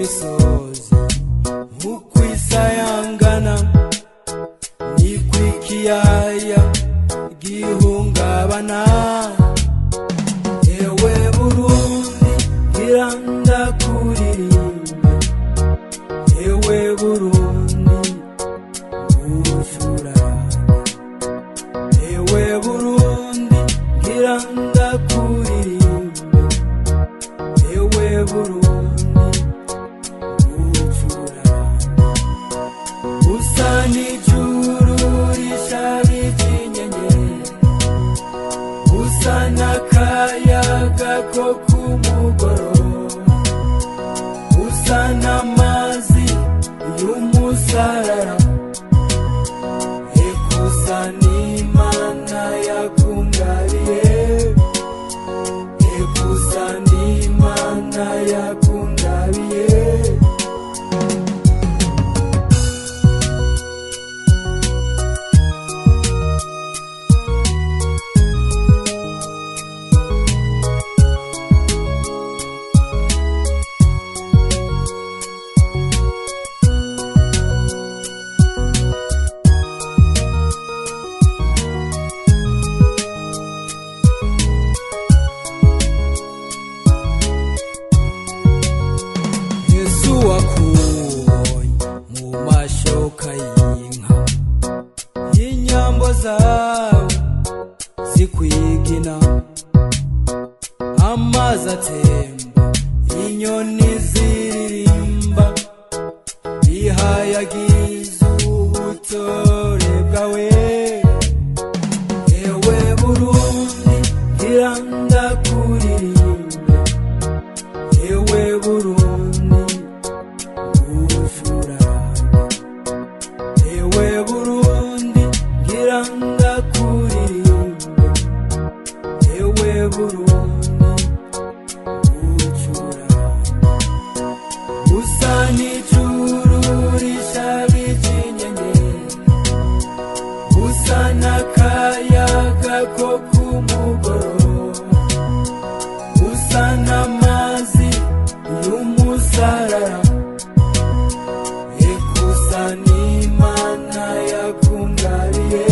Imisozi nk'ukwisayangana ni kw'ikiyaya gihungabana. Ewe Burundi, ngira ndakuririmbe. Ewe Burundi, ngucurane. Ewe Burundi, ngira ndakuririmbe. Ewe Burundi, ngucurane. Usa n'ijuru risharije inyenyeri, usa n'akayaga ko ku mugoroba, usa n'amazi y'umusarara, eka usa n'Imana yakungabiye, eka usa n'Imana yakungabiye. Yesu wakubonye mu mashoka y'inka, inyambo zawe zikwigina, amazi atemba, inyoni ziririmba, bihayagiza ubutore bwawe. Ewe Burundi, ngira ndakuririmbe. Ewe Burundi, ngucurane. Ewe Burundi, ngira ndakuririmbe. Ewe Burundi, ngucurane. Usa n'ijuru risharije inyenyeri, usa n'akayaga ko ku mugoroba, usa n'amazi y'umusarara, eka usa n'Imana yakungabiye,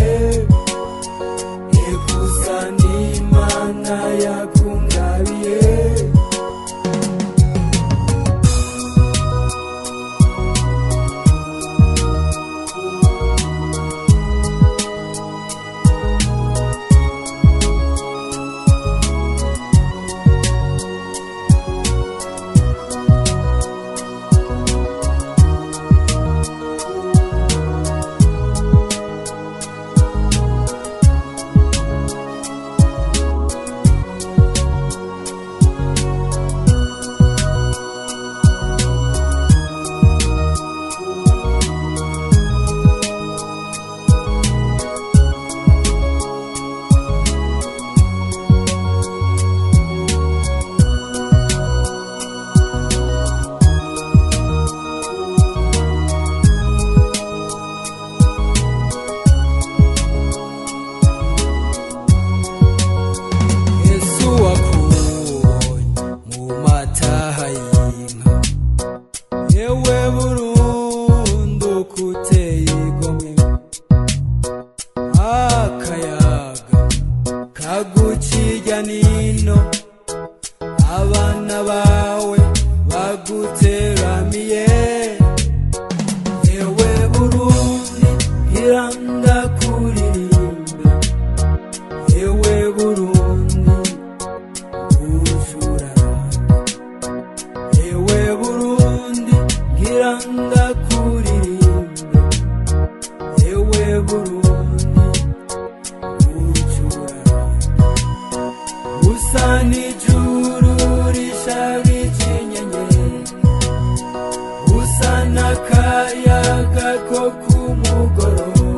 eka usa n'Imana yakungabiye. Yesu wakubonye mu mataha y'inka, yewe Burundi ukuteye igomwe, akayaga kaguca nino, abana bawe baguteramiye. Ewe Burundi, ngira ndakuririmbe. Ewe Burundi, ngucurane. Ewe Burundi, ngira ndakuririmbe. Ewe Burundi, ngucurane. Usa n'ijuru risharije inyenyeri, usa n'akayaga ko ku mugoroba.